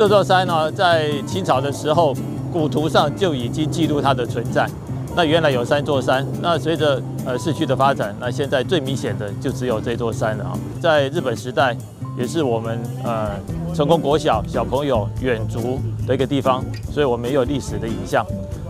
這座山呢，在清朝的時候，古圖上就已經記錄它的存在。那原來有三座山，那隨着市區的發展，那現在最明顯的就只有這座山了啊。在日本時代，也是我們成功國小小朋友遠足的一個地方，所以我們也有歷史的影像。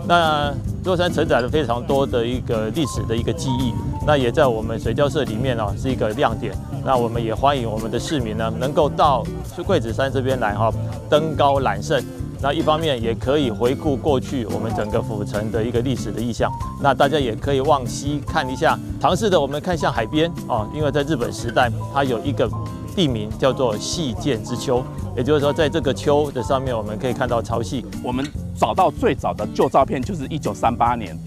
那這座山承載了非常多的一個歷史的一個記憶，那也在我們水交社裡面啊是一個亮點。那我們也歡迎我們的市民呢，能夠到桂子山這邊來哈，登高覽勝。那一方面也可以回顧過去我們整個府城的一個歷史的意象。那大家也可以往西看一下，嘗試的我們看向海邊啊，因為在日本時代，它有一個地名叫做夕見之丘，也就是說，在這個丘的上面，我們可以看到潮汐。我們找到最早的舊照片就是1938年，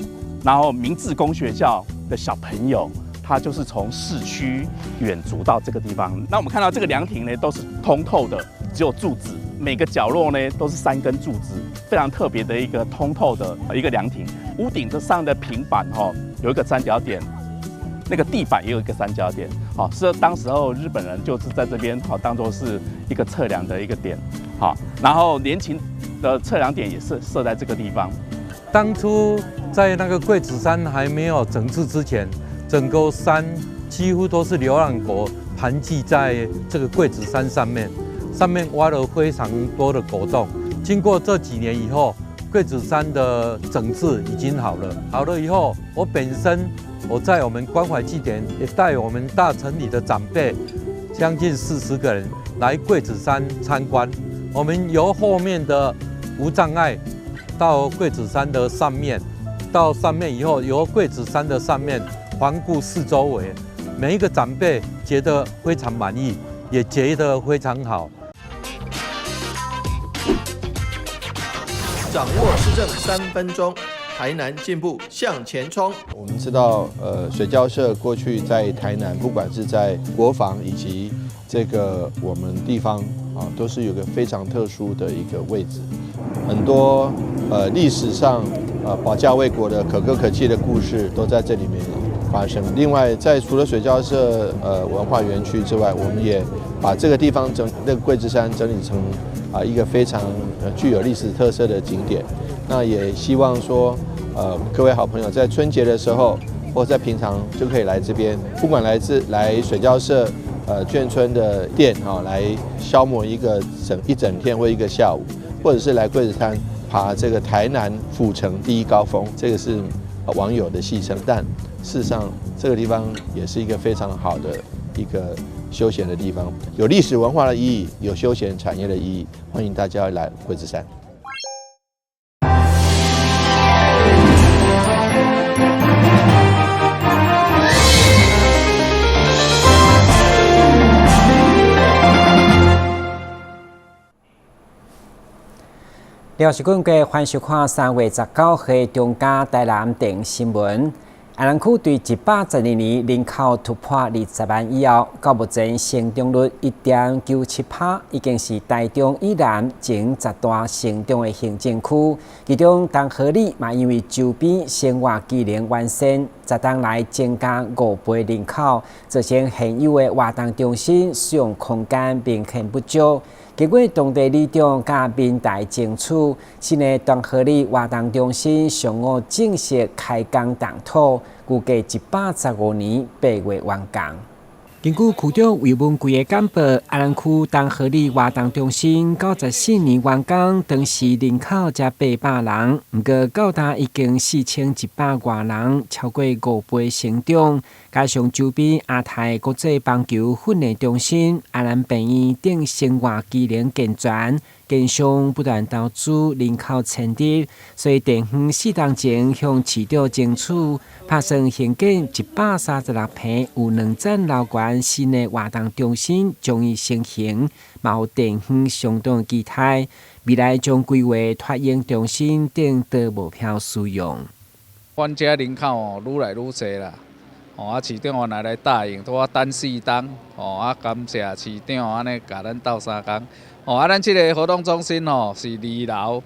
然後明治公學校的小朋友，他就是從市區遠足到這個地方。那我們看到這個涼亭呢，都是通透的，只有柱子，每個角落呢都是三根柱子，非常特別的一個通透的一個涼亭。屋頂的上的平板哈，有一個三角點，那個地板也有一個三角點，好，是當時候日本人就是在這邊好當做是一個測量的一個點，好，然後聯勤的測量點也是設在這個地方。當初在那個桂子山還沒有整治之前，整個山幾乎都是流浪狗盤踞在這個桂子山上面，上面挖了非常多的狗洞。經過這幾年以後，桂子山的整治已經好了。好了以後，我本身我在我們關懷祭典也帶我們大城裡的長輩，將近40個人來桂子山參觀。我們由後面的無障礙到桂子山的上面，到上面以後，由桂子山的上面環顧四周圍，每一個長輩覺得非常滿意，也覺得非常好。掌握市政3分鐘，台南進步向前衝。我們知道，水交社過去在台南，不管是在國防以及這個我們地方啊，都是有個非常特殊的一個位置。很多歷史上保家衛國的可歌可泣的故事都在這裡面發生。另外，在除了水交社文化園區之外，我們也把這個地方整那個桂子山整理成一個非常具有歷史特色的景點。那也希望說，各位好朋友在春節的時候，或在平常就可以來這邊，不管來自來水交社眷村的店哈，來消磨一個整一整天或一個下午，或者是來桂子山爬這個台南府城第一高峰，這個是網友的戲稱，但事實上這個地方也是一個非常好的一個休閒的地方，有歷史文化的意義，有休閒產業的意義，歡迎大家來桂子山。廖是根據歡迎收看3月19號中嘉台南電新聞。阿蘭區對112年人口突破20萬以後，到目前成長率1.97%，已經是台中以南前10大成長的行政區。其中，東河里嘛因為周邊生活機能完善，10冬來增加5倍人口，造成現有的活動中心使用空間明顯不足。經過當地里長佮民代爭取，新的東河里活動中心上午正式開工動土，預計115年8月完工。根據區長魏文貴的簡報，阿蘭區東河里活動中心94年完工，當時人口才800人，毋過到今已經4100外人，超過5倍成長。加上周邊亞太國際棒球訓練中心、阿蘭病院等生活機能健全，建商不斷投資人口遷入，所以地方4冬前向市長爭取，拍算興建136坪有兩層樓懸新的活動中心，將伊成型，嘛予地方相當期待，未來將規劃託嬰中心等多目標使用。阮遮人口哦，愈來愈濟啦。哦，啊，市長原來來答應，拄仔等4冬，哦，啊，感謝市長按呢共咱鬥相共。哦，啊，咱這个活動中心吼是二樓，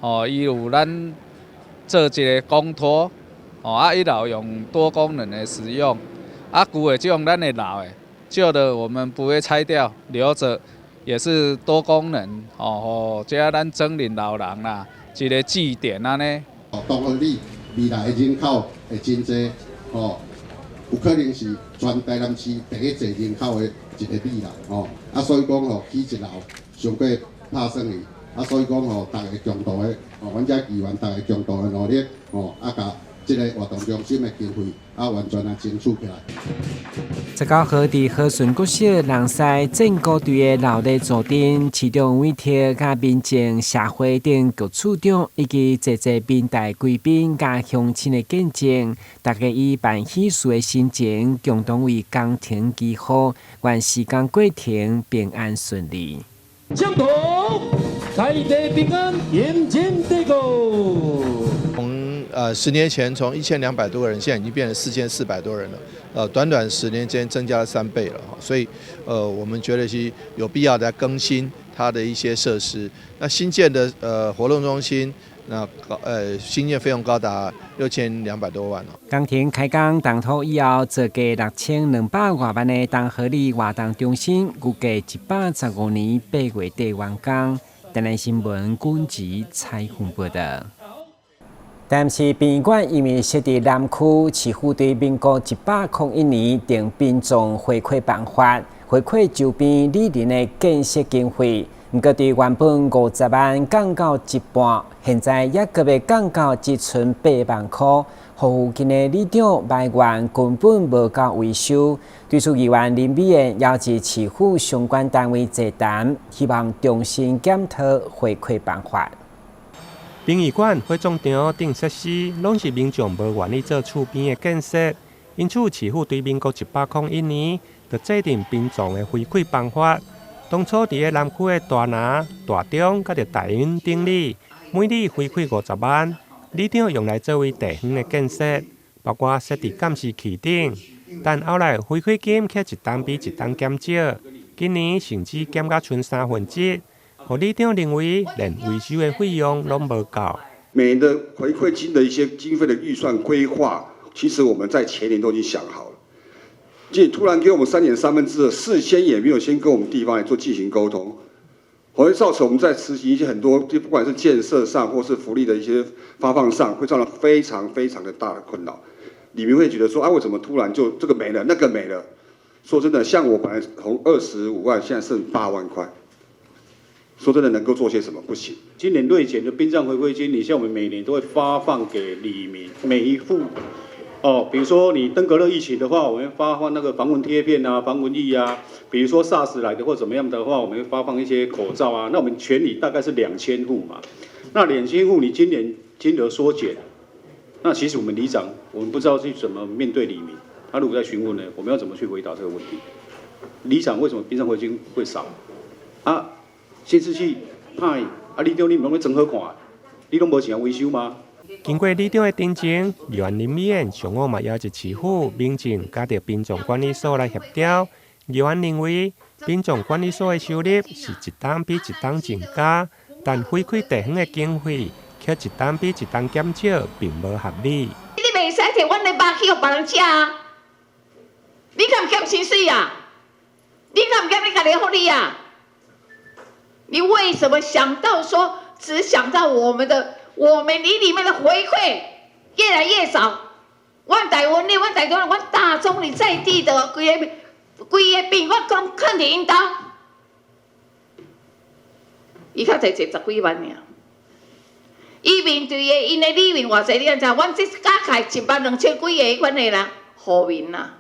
哦，伊有咱做一个公托，哦，啊，一樓用多功能的使用，啊，舊的這種咱會留的，舊的我們不會拆掉，留著。也是多功能哦，予遮咱庄林老人啦，一个祭典按呢。東和里未來的人口會真濟，吼，有可能是全台南市第一濟人口的一个里啦，吼，啊，所以講吼，起一樓傷過拍算去，啊，所以講吼，逐个共同的，吼，阮遮議員逐个共同的努力，吼，啊，共這个活動中心的經費啊，完全啊爭取起來。 19號佇和順國小人西戰鼓隊的鬧熱座陣，市長委託佮民政、社會等局處長以及濟濟民代貴賓佮鄉親的見證，大家以辦喜事的心情，共同為工程祈福，願時間過程平安順利。將頭，在地平安，迎前地過。從10年前從1200多個人，現在已經變成4400多人了。短短10年間增加了3倍了，所以我們覺得是有必要來更新它的一些設施。那新建的活動中心，那高新建費用高達6200多萬哦。工程開工動土以後，造價6200外萬的東河里活動中心，預計115年8月底完工。台南新聞軍籍採訪報道。但是殯儀館因為設佇南區，市府對民國101年定殯葬回饋辦法，回饋周邊里鄰的建設經費。毋過對原本50萬降到一半，現在猶閣欲降到只賰8萬箍，予附近的里長埋怨根本無夠維修。對此，議員林美燕邀集市府相關單位座談，希望重新檢討回饋辦法。殯儀館、火葬場等設施，攏是民眾無願意做厝邊的建設，因此市府對民國101年就制定殯葬的回饋辦法。當初佇咧南區的大拿、大中、佮著大英等里，每里回饋50萬，里長用來作為地方的建設，包括設置監視器等。但後來回饋金卻一冬比一冬減少，今年甚至減甲賰三分之一。予里長認為，連維修的費用攏無夠。每年的回饋金的一些經費的預算規劃，其實我們在前年都已經想好了。就突然給我們刪減三分之二，事先也沒有先跟我們地方來做進行溝通，會造成我們在執行一些很多，就不管是建設上或是福利的一些發放上，會造成非常非常的大的困擾。里民會覺得說，啊，為什麼突然就這個沒了，那個沒了？說真的，像我本來從25萬，現在剩8萬塊。說真的，能夠做些什麼？不行。今年銳減的殯葬回饋金，你像我們每年都會發放給里民每一戶。哦，比如說你登革熱疫情的話，我們發放那個防蚊貼片啊、防蚊液啊。比如說 SARS 來的或怎麼樣的話，我們會發放一些口罩啊。那我們全里大概是兩千戶嘛，那兩千戶你今年金額縮減，那其實我們里長，我們不知道去怎麼面對里民。他如果在詢問呢，我們要怎麼去回答這個問題？里長為什麼殯葬回饋金會少？啊，監視器歹，啊，里長你毋攏咧裝好看，你攏無錢維修嗎？經過里長的陳情，議員林美燕上午嘛邀集市府、民政佮著殯葬管理所來協調。議員認為，殯葬管理所的收入是一冬比一冬增加，但回饋地方的經費卻一冬比一冬減少，並無合理。你袂使摕阮的肉去予別人食啊！你敢毋減薪水啊？你敢毋減你家己的福利啊？你為什麼想到說只想到我們的？我們里裡面的回饋越來越少。阮大溫的，阮大中，阮大中里在地的規个規个病，我講囥佇𪜶兜，伊較濟濟十幾萬爾。伊面對的𪜶的里民偌濟，你敢知？阮這加起來1萬2千幾个彼款的人，戶民啊。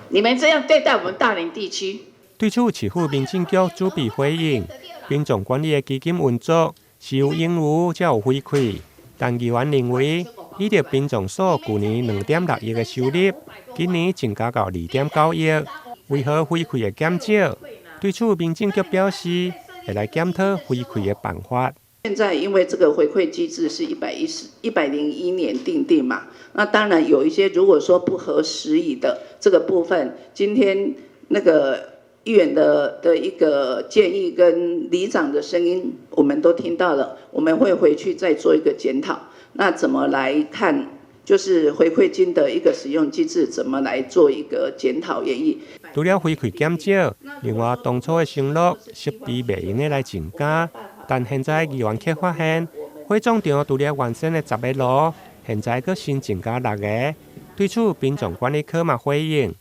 你們這樣對待我們大林地區？對此，市府民政局主筆回應：殯葬管理的基金運作是有盈餘才有回饋，但議員認為，依著殯葬所舊年2.6億的收入，今年增加到2.9億，為何回饋會減少？對此，民政局表示會來檢討回饋的辦法。現在因為這個回饋機制是101年訂定嘛，那當然有一些如果說不合時宜的這個部分，今天那個議員的一個建議跟里長的聲音，我們都聽到了，我們會回去再做一個檢討。那怎麼來看，就是回饋金的一個使用機制，怎麼來做一個檢討研議？除了回饋減少，另外當初的承諾設備袂用得來增加，但現在議員卻發現，火葬場除了原先的十个爐，現在閣新增加六个。對此，殯葬管理科嘛回應，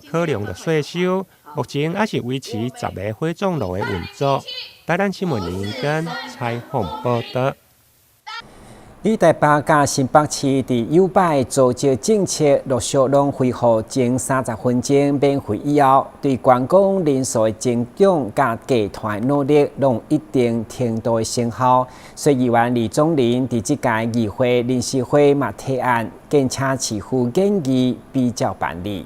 考量著稅收，目前猶是維持十个火葬爐的運作。台南新聞林根採訪報導。以台北佮新北市佇YouBike組織政策陸續攏恢復前30分鐘免費以後，對觀光人數的增長佮低碳努力，攏有一定程度的成效。所以議員李宗霖佇這屆議會臨時會嘛提案，建請市府研議比照辦理。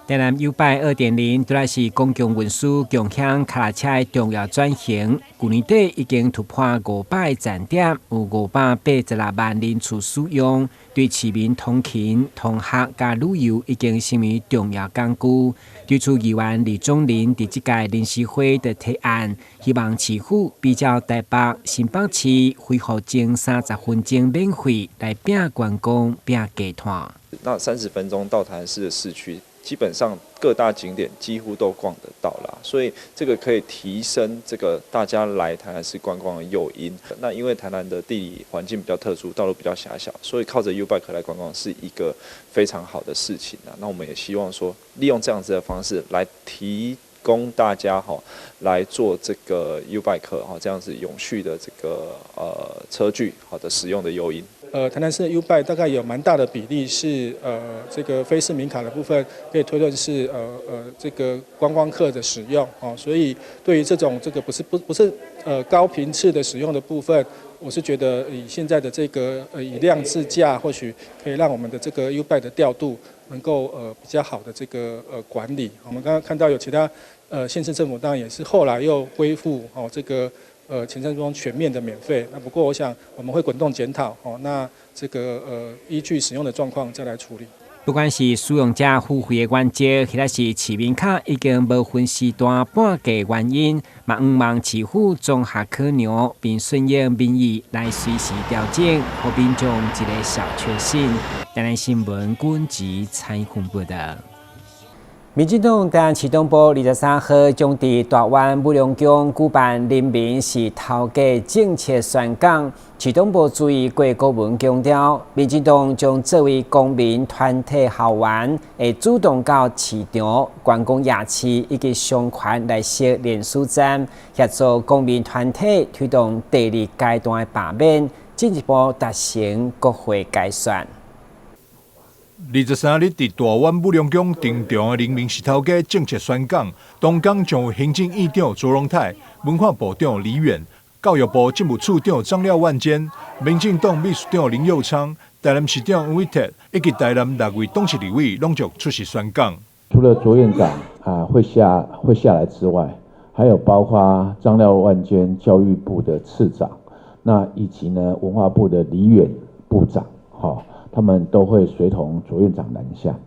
台南YouBike 2.0，除了是公共運輸共享跤踏車的重要轉型。去年底已經突破500個站點，有586萬人次使用，對市民通勤、通學佮旅遊已經成為重要工具。對此，議員李宗霖佇這屆臨時會的提案，希望市府比照台北、新北市恢復前30分鐘免費來拼觀光、拼低碳。那30分鐘到台南市的市區，基本上各大景點幾乎都逛得到啦，所以這個可以提升這個大家來台南市觀光的誘因。那因為台南的地理環境比較特殊，道路比較狹小，所以靠着 YouBike 來觀光是一個非常好的事情啊。那我們也希望說，利用這樣子的方式來提供大家哈來做這個 YouBike 哈這樣子永續的這個車具好的使用的誘因。台南市的 YouBike 大概有蠻大的比例是這個非市民卡的部分，可以推論是這個觀光客的使用哦，所以對於這種這個不是不不是高頻次的使用的部分，我是覺得以現在的這個以量制價，或許可以讓我們的這個 YouBike 的調度能夠比較好的這個管理。我們剛剛看到有其他縣市政府，當然也是後來又恢復哦這個前三分鐘全面的免費。那不過我想我們會滾動檢討哦，那這個依據使用的狀況再來處理。不管是使用者付費的原則，或者是市民卡已經無分時段半價原因，嘛向望市府綜合考量，並順應民意來隨時調整，予民眾一个小確幸。台南新聞軍籍採訪報導。民進黨台南市黨部23號將佇大灣武良宮舉辦人民是頭家政策宣講。市黨部主委郭國文強調，民進黨將作為公民團體後援，會主動到市場、觀光夜市以及商圈來設聯署站，協助公民團體推動第二階段的罷免，進一步達成國會改選。 23日佇大灣武良宮登場的人民是頭家政策宣講，當天將有行政院長卓榮泰、文化部長李遠、教育部政務次長張廖萬堅、民進黨秘書長林右昌、台南市長黃偉哲以及台南六位黨籍立委攏將出席宣講。除了卓院長啊會下來之外，還有包括張廖萬堅教育部的次長，那以及呢文化部的李遠部長，哈。他們都會隨同卓院長南下，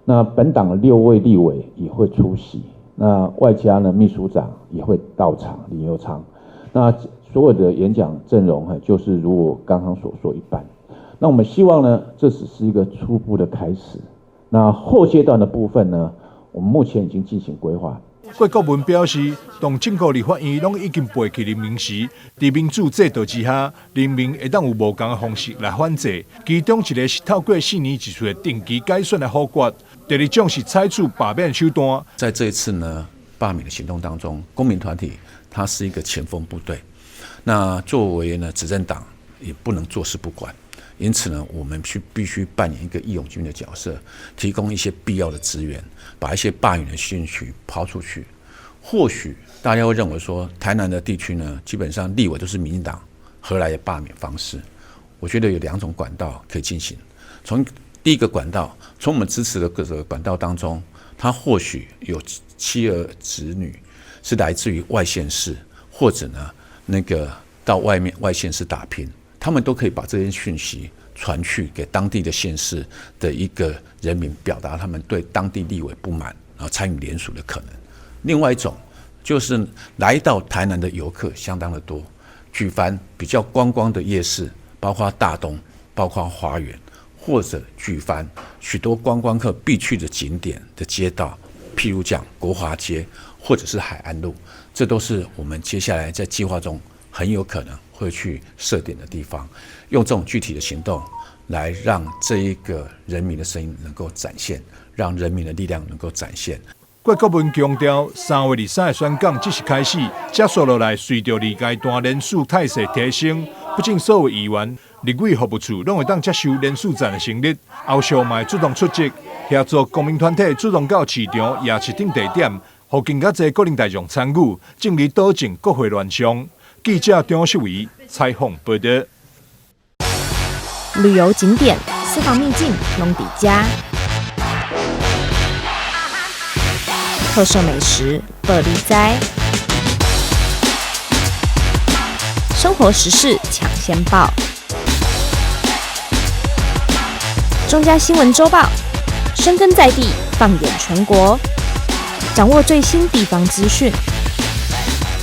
那本黨的六位立委也會出席，那外加呢秘書長也會到場，林右昌。那所有的演講陣容哈，就是如我剛剛所說一般。那我們希望呢，這只是一個初步的開始，那後階段的部分呢，我們目前已經進行規劃。郭國文表示，當整個立法院攏已經背棄人民時，佇民主制度之下，人民會當有無仝的方式來反制。其中一个是透過四年一次的定期改選來否決，第二種是採取罷免手段。在這一次呢罷免的行動當中，公民團體它是一個前鋒部隊，那作為呢執政黨也不能坐視不管，因此呢，我們去必須扮演一個義勇軍的角色，提供一些必要的資源，把一些罷免的訊息拋出去。或許大家會認為說，台南的地區呢，基本上立委都是民進黨，何來的罷免方式？我覺得有兩種管道可以進行。從第一個管道，從我們支持的各個管道當中，他或許有妻兒子女是來自於外縣市，或者呢那個到外面外縣市打拼，他們都可以把這些訊息傳去給當地的縣市的一個人民，表達他們對當地立委不滿，然後參與聯署的可能。另外一種就是來到台南的遊客相當的多，舉凡比較觀光的夜市，包括大東，包括花園，或者舉凡許多觀光客必去的景點的街道，譬如講國華街或者是海岸路，這都是我們接下來在計劃中很有可能會去設點的地方。用這種具體的行動來讓這一個人民的聲音能夠展現，讓人民的力量能夠展現。郭國文強調，3月23的宣講只是開始，接續落來，隨著二階段連署態勢提升，不僅所有議員、立委服務處攏會當接受連署站的成立，後續嘛會主動出擊，協助公民團體主動到市場、夜市等地點，予更較濟國民大眾參與，進而導正國會亂象。記者張秀維採訪報道。旅遊景點、私房秘境攏佇遮。特色美食，報你知；生活時事搶先報，中嘉新聞週報，深耕在地，放眼全國，掌握最新地方資訊。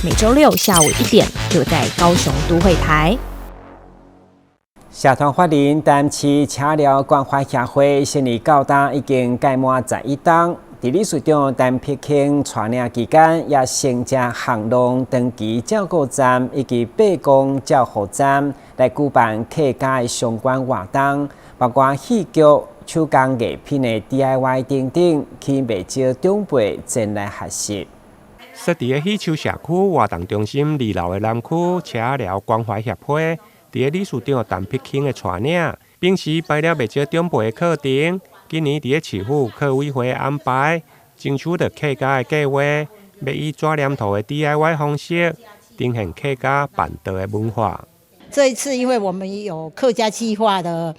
每週六下午1點，就在高雄都會台。社團法人台南市車寮關懷協會成立到今已經屆滿11冬。佇理事長陳碧卿帶領期間，也成立巷弄長期照顧站以及伯公照護站，來舉辦客家的相關活動，包括戲劇、手工藝品的 DIY 等等，吸引袂少長輩前來學習。設佇个喜秋社區活動中心二樓的南區車寮關懷協會，佇个理事長陳碧卿的帶領，平時排了袂少長輩的課程。今年佇个市府客委會安排，爭取著客家的計劃，欲以紙黏土的 DIY 方式，呈現客家辦桌的文化。這一次，因為我們有客家計劃的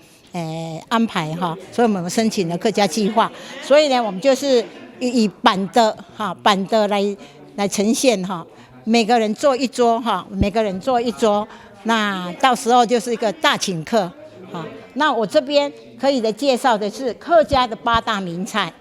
安排哈，所以我們申請了客家計劃，所以呢，我們就是以辦桌哈辦桌來呈現哈，每個人坐一桌哈，每個人坐一桌，那到時候就是一個大請客。那我這邊可以的介紹的是客家的八大名菜，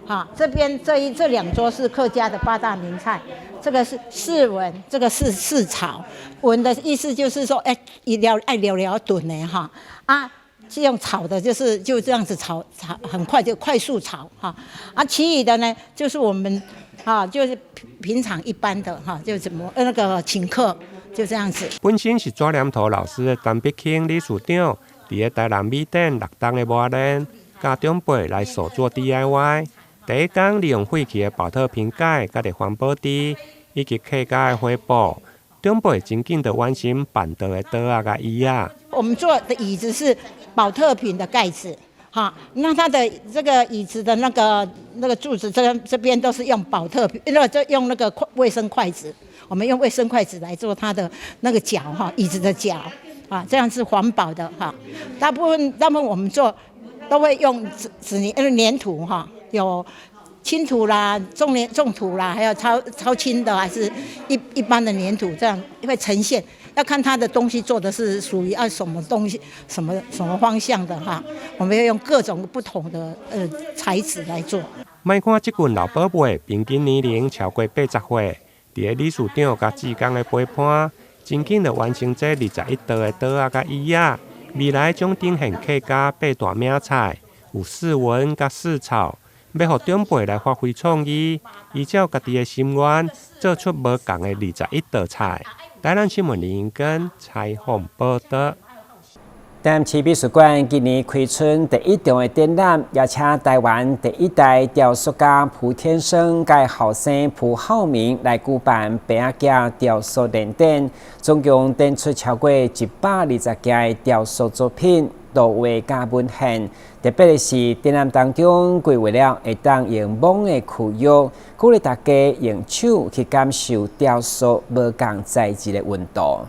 好，這邊這兩桌是客家的八大名菜，這個是四文，這個是四炒。文的意思就是說，哎，一料愛料料燉的哈，啊，是用炒的，就是就這樣子炒炒，很快就快速炒哈。啊，其餘的呢，就是我們啊，就是平常一般的哈，就怎麼那個請客就這樣子。本身是紙黏土老師的陳碧卿理事長。佇个台南米店6冬的磨練，教長輩來手做 DIY。第一工利用廢棄的寶特瓶蓋、佮環保袋，以及客家的花布，長輩真緊就完成辦桌的桌仔佮椅仔。我們做的椅子是寶特瓶的蓋子，哈，那它的這個椅子的那個柱子，這邊都是用寶特瓶，那個用那個衛生筷子，我們用衛生筷子來做它的那個腳，哈，椅子的腳。啊，這樣是環保的哈。大部分我們做都會用紙黏黏土哈，有輕土啦、重土啦，還有超輕的，還是一般的黏土，這樣會呈現。要看它的東西做的是屬於按什麼東西、什麼什麼方向的哈。我們要用各種不同的材質來做。莫看這群老伯伯平均年齡超過80歲，佇个理事長佮志工的陪伴，真緊就完成這21道的桌仔佮椅仔，未來將呈現客家八大名菜，有四文佮四炒，欲予長輩來發揮創意，依照家己的心願，做出無仝的21道菜。台南新聞林英根採訪報道。台南市美術館今年開春第一場的展覽，邀請台灣第一代雕塑家蒲添生佮後生蒲浩明來舉辦白仔囝雕塑聯展，總共展出超過120件的雕塑作品、圖畫佮文獻。特別的是，展覽當中規劃了會當用摸的區域，鼓勵大家用手去感受雕塑無仝材質的溫度。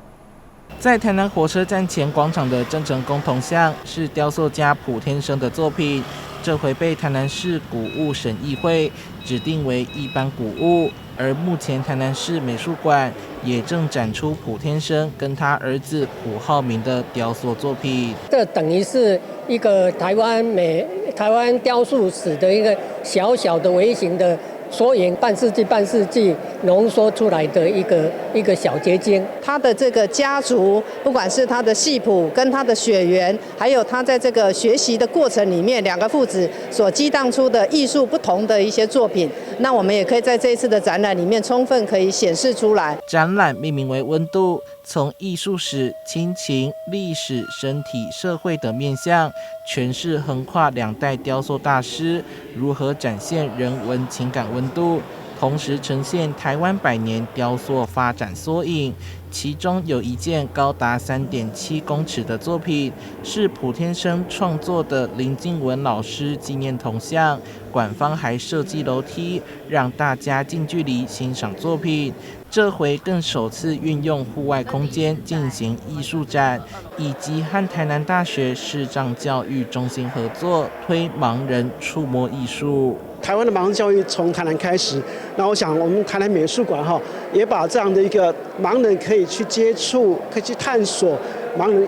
在台南火車站前廣場的鄭成功銅像是雕塑家蒲添生的作品，這回被台南市古物審議會指定為一般古物。而目前台南市美術館也正展出蒲添生跟他兒子蒲浩明的雕塑作品。這等於是一個台灣雕塑史的一個小小的微型的縮影半世紀半世紀濃縮出來的一個一個小結晶。他的這個家族，不管是他的系譜跟他的血緣，還有他在這個學習的過程裡面，兩個父子所激盪出的藝術不同的一些作品，那我們也可以在這一次的展覽裡面充分可以顯示出來。展覽命名為《溫度》，從藝術史、親情、歷史、身體、社會等面向，詮釋橫跨兩代雕塑大師如何展現人文情感溫度，同時呈現台灣百年雕塑發展縮影。其中有一件高達3.7公尺的作品，是蒲天生創作的林靜文老師紀念銅像。館方還設計樓梯，讓大家近距離欣賞作品。這回更首次運用戶外空間進行藝術展，以及和台南大學視障教育中心合作推盲人觸摸藝術。台灣的盲人教育從台南開始，那我想我們台南美術館哈，也把這樣的一個盲人可以去接觸、可以去探索盲人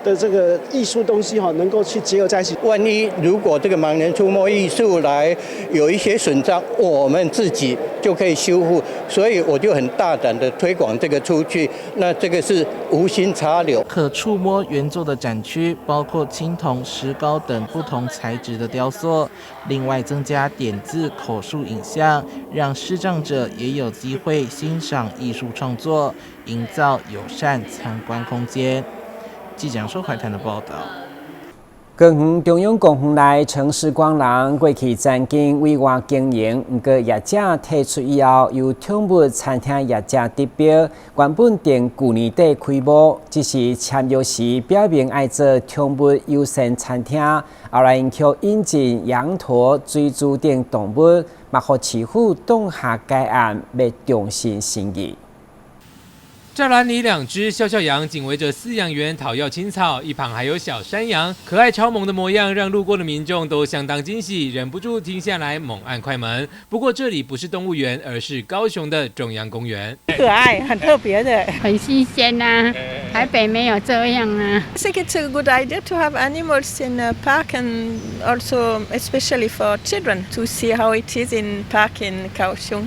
的這個藝術東西哈，能夠去結合在一起。萬一如果這個盲人觸摸藝術來有一些損傷，我們自己就可以修復，所以我就很大膽的推廣這個出去。那這個是無心插柳。可觸摸原作的展區包括青銅、石膏等不同材質的雕塑，另外增加點字、口述影像，讓視障者也有機會欣賞藝術創作，營造友善參觀空間。記者收懷談的報道。高雄中央公園內城市光廊過去曾經委外經營，毋過業者退出以後，由寵物餐廳業者得標，原本定舊年底開幕，只是簽約時表明愛做寵物友善餐廳，後來𪜶卻引進羊駝、水豬等動物，嘛予市府擋下該案，欲重新審議。柵欄裡兩隻笑笑羊緊圍着飼養員討要青草，一旁還有小山羊，可愛超萌的模樣讓路過的民眾都相當驚喜，忍不住停下來猛按快門。不過這裡不是動物園，而是高雄的中央公園。可愛，很特別的，很新鮮吶，台北沒有這樣啊。 I think it's a good idea to have animals in a park and also especially for children to see how it is in park in Kaohsiung.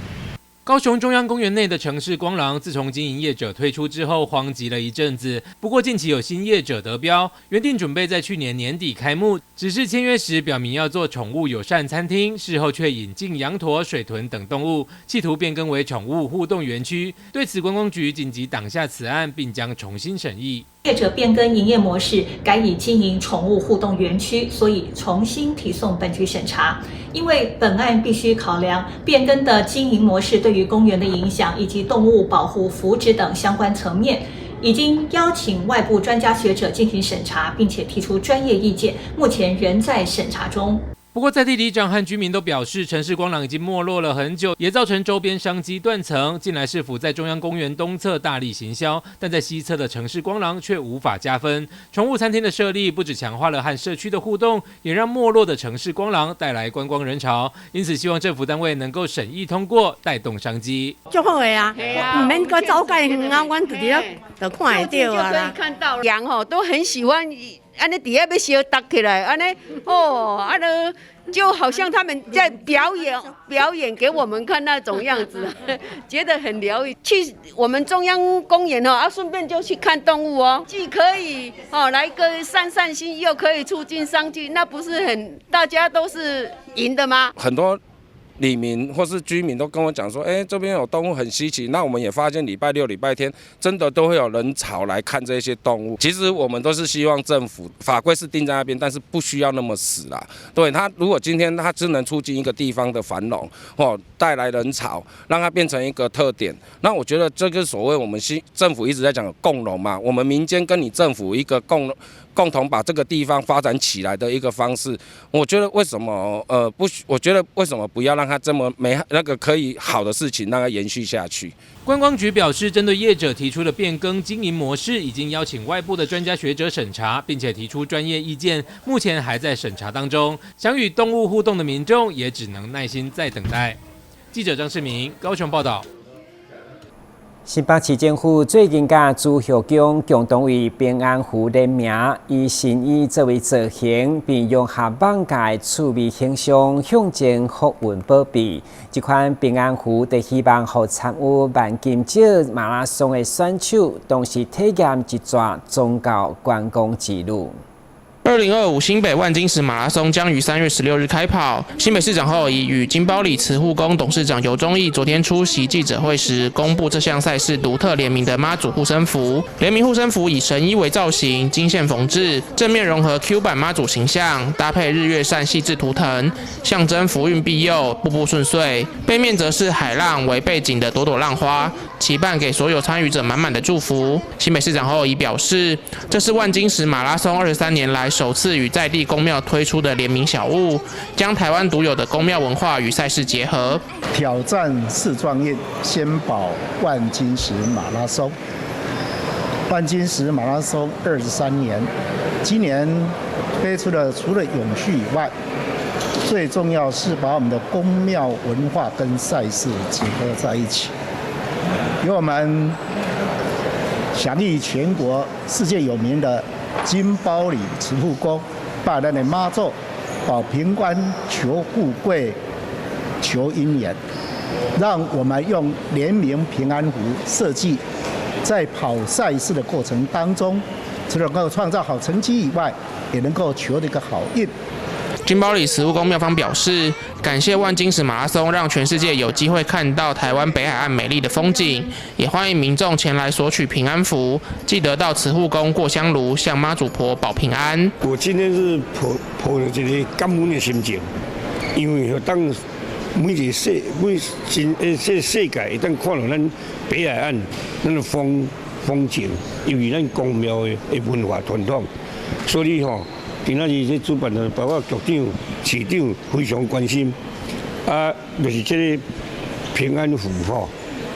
高雄中央公園內的城市光廊，自從經營業者退出之後，荒寂了一陣子。不過近期有新業者得標，原定準備在去年年底開幕，只是簽約時表明要做寵物友善餐廳，事後卻引進羊駝、水豚等動物，企圖變更為寵物互動園區。對此，觀光局緊急擋下此案，並將重新審議。業者變更營業模式，改以經營寵物互動園區，所以重新提送本局審查。因為本案必須考量變更的經營模式對於公園的影響，以及動物保護福祉等相關層面，已經邀請外部專家學者進行審查，並且提出專業意見，目前仍在審查中。不過，在地里長和居民都表示，城市光廊已經沒落了很久，也造成周邊商機斷層。近來市府在中央公園東側大力行銷，但在西側的城市光廊卻無法加分。寵物餐廳的設立，不止強化了和社區的互動，也讓沒落的城市光廊帶來觀光人潮。因此，希望政府單位能夠審議通過，帶動商機。足好的啊，毋免閣走蓋遠啊，阮佇遐就看會著啊啦。羊吼都很喜歡。按呢佇遐欲相疊起來，按呢哦，按呢就好像他們在表演表演給我們看那種樣子，覺得很療癒。去我們中央公園哦，啊，順便就去看動物哦，既可以哦來個散散心，又可以促進商機，那不是很大家都是贏的嗎？很多里民或是居民都跟我講說，哎，這邊有動物很稀奇。那我們也發現禮拜六、禮拜天真的都會有人潮來看這些動物。其實我們都是希望政府法規是定在那邊，但是不需要那麼死啦。對他，如果今天他只能促進一個地方的繁榮，或帶來人潮，讓它變成一個特點，那我覺得這個所謂我們新政府一直在講共榮嘛，我們民間跟你政府一個共同把這個地方發展起來的一個方式，我覺得為什麼不？我覺得為什麼不要讓它這麼美那個可以好的事情讓它延續下去？觀光局表示，針對業者提出的變更經營模式，已經邀請外部的專家學者審查，並且提出專業意見，目前還在審查當中。想與動物互動的民眾也只能耐心再等待。記者張世明高雄報道。新北市政府最近佮慈惠宫共同为平安符联名，以神医作为造型，并融合艋舺的趣味形象，象征福运保庇。这款平安符，就希望予参与万金石马拉松的选手，同时体验一逝宗教观光之旅。2025新北万金石马拉松将于3月16日开跑。新北市长侯友宜与金包里慈护宫董事长游忠义昨天出席记者会时，公布这项赛事独特联名的妈祖护身符。联名护身符以神医为造型，金线缝制，正面融合 Q 版妈祖形象，搭配日月扇细致图腾，象征福运庇佑，步步顺遂。背面则是海浪为背景的朵朵浪花，期盼给所有参与者满满的祝福。新北市长侯友宜表示，这是万金石马拉松23年来首次与在地宫庙推出的联名小物，将台湾独有的宫庙文化与赛事结合。挑战世壮运，先跑万金石马拉松。万金石马拉松23年，今年推出了除了永续以外，最重要是把我们的宫庙文化跟赛事结合在一起，由我们享誉全国、世界有名的金包里慈护宫，拜咱的妈祖保平安、求富贵、求姻缘，让我们用联名平安符设计，在跑赛事的过程当中，除了能够创造好成绩以外，也能够求得一个好运。金包里慈护宫庙方表示，感谢万金石马拉松，让全世界有机会看到台湾北海岸美丽的风景，也欢迎民众前来索取平安符，记得到慈护宫过香炉，向妈祖婆保平安。我今天是抱着一个感恩的心情，因为当每一个世每真这世界会当看到咱北海岸咱的风景，尤其咱宫庙的文化传统，所以吼。今仔日这主办的，包括局长、市长非常关心。啊，就是这个平安符吼，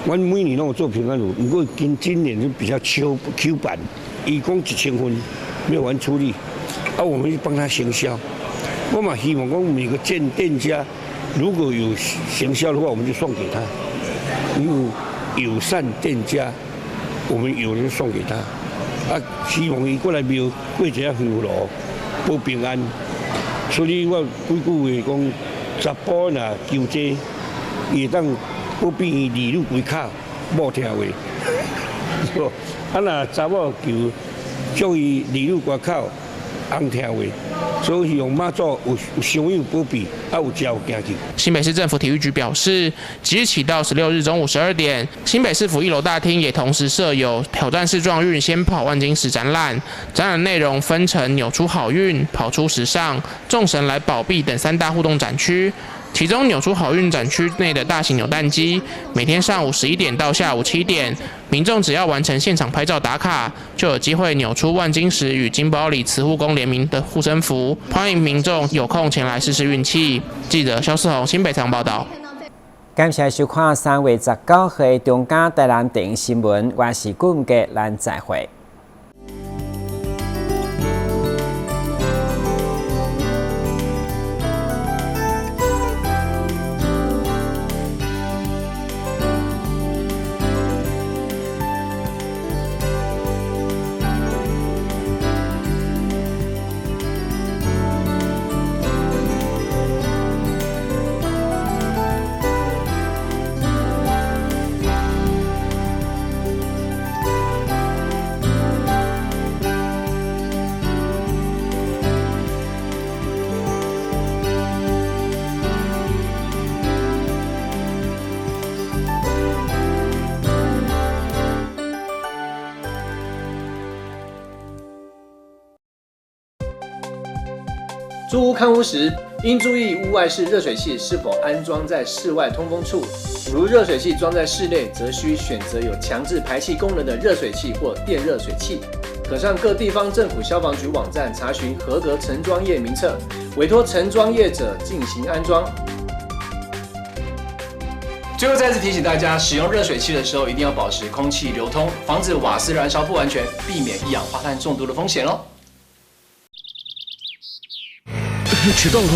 阮每年拢有做平安符，毋过今年是比较 Q Q 版，伊讲1000份没有完出力，啊，我们去帮他行销。我嘛希望讲每个店家如果有行销的话，我们就送给他。因为友善店家，我们有人送给他。啊，希望伊过来庙过一下香炉。保平安，所以我几句话讲，查埔若求这个，伊会当保庇伊儿女规口某听话。啊，若查某求，祝伊儿女关口翁听话。所以希望妈祖有相佑保庇，啊有食有行去。新北市政府体育局表示，即日起到16日中午12点，新北市府一楼大厅也同时设有挑战世壮运先跑万金石展览。展览内容分成扭出好运、跑出时尚、众神来保庇等三大互动展区。其中扭出好运展区内的大型扭蛋机，每天上午11点到下午7点，民众只要完成现场拍照打卡，就有机会扭出万金石与金包里慈护宫联名的护身符。欢迎民众有空前来试试运气。记者肖世宏新北场报道。感谢收看3月19号中嘉台南电新闻，我是顾文杰，咱再会。租屋看屋时，应注意屋外式热水器是否安装在室外通风处。如热水器装在室内，则需选择有强制排气功能的热水器或电热水器。可上各地方政府消防局网站查询合格承装业名册，委托承装业者进行安装。最后再次提醒大家，使用热水器的时候一定要保持空气流通，防止瓦斯燃烧不完全，避免一氧化碳中毒的风险哦。迟到了。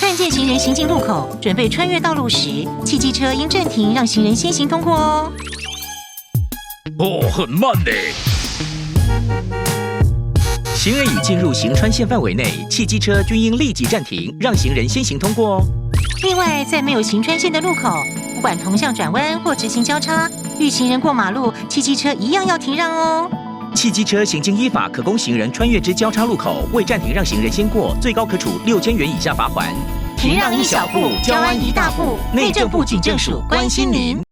看见见行人行进路口，准备穿越道路时，汽机车应暂停，讓行人先行通過哦。哦，很慢呢。行人已進入行穿線範圍內，汽機車均應立即暫停，讓行人先行通過哦。另外，在沒有行穿線的路口，不管同向轉彎或直行交叉，遇行人過馬路，汽機車一樣要停讓哦。汽機車行經依法可供行人穿越之交叉路口，未暫停讓行人先過，最高可處6000元以下罰鍰。停讓一小步，交安一大步。內政部警政署關心您。